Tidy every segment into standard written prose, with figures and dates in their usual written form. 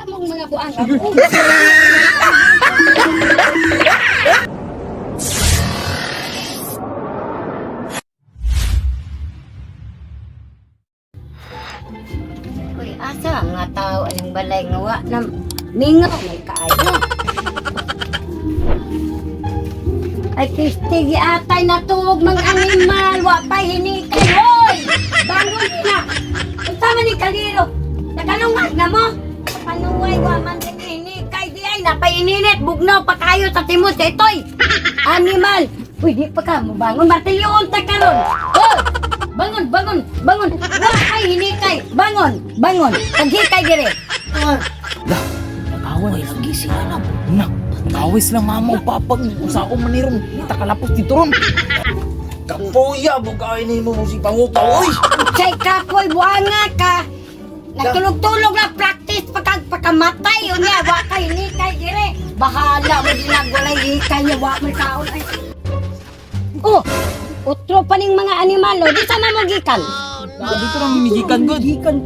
Kamong mga buang. Uy, asa nga tao aning balay nga wa na mingaw may kaayo. Ay, Kristi, giatay natulog mga animal, wa pa hinikay, hoy! Bangon na! Unsa man ni kaliro? Nakalungag na mo? Panuway, wa man din hinikay, di ay napaininit, bugnaw pa kayo sa timos, itoy! Animal! Uy, di pa ka, mabangon, martilyoon ta karon! Hoy! Bangon, bangon, bangon! Wa ay hinikay! Bangon, bangon! Paghikay dire! Lah, nakawan. Uy, nagising na na. Na, kawis lang mama o papa. Usaon man ni ron. Kita kalapos dito ron. Kapoya, bugay ni mo si pangukaw, oy! Say kapoy, buanga ka! Nagtulog-tulog na practice pagkag pagkamatay unya wa kay nikay dire. Bahala mo dinag walay hikay niya wa man kaon ay. Oh, utro pa ning mga animal oh. Di sama mo gikan. Ah, dito lang mimigikan, good. Gikan.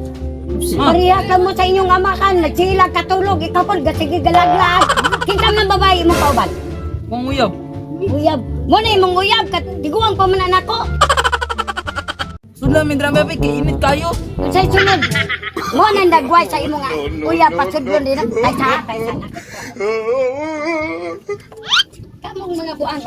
Pareha ka mo sa inyong amakan, nagsila katulog, ikaw pod gasige galaglag. Kinsa man babae mo kauban? Kung uyab. Uyab. Mo na imong uyab kat tiguang pa man nako. Sudla, min drama, kay init kayo. Unsay sunod? Mo nang dagway sa imo nga uyab pasudlon din ay sa kay sa. Kamong mga buang.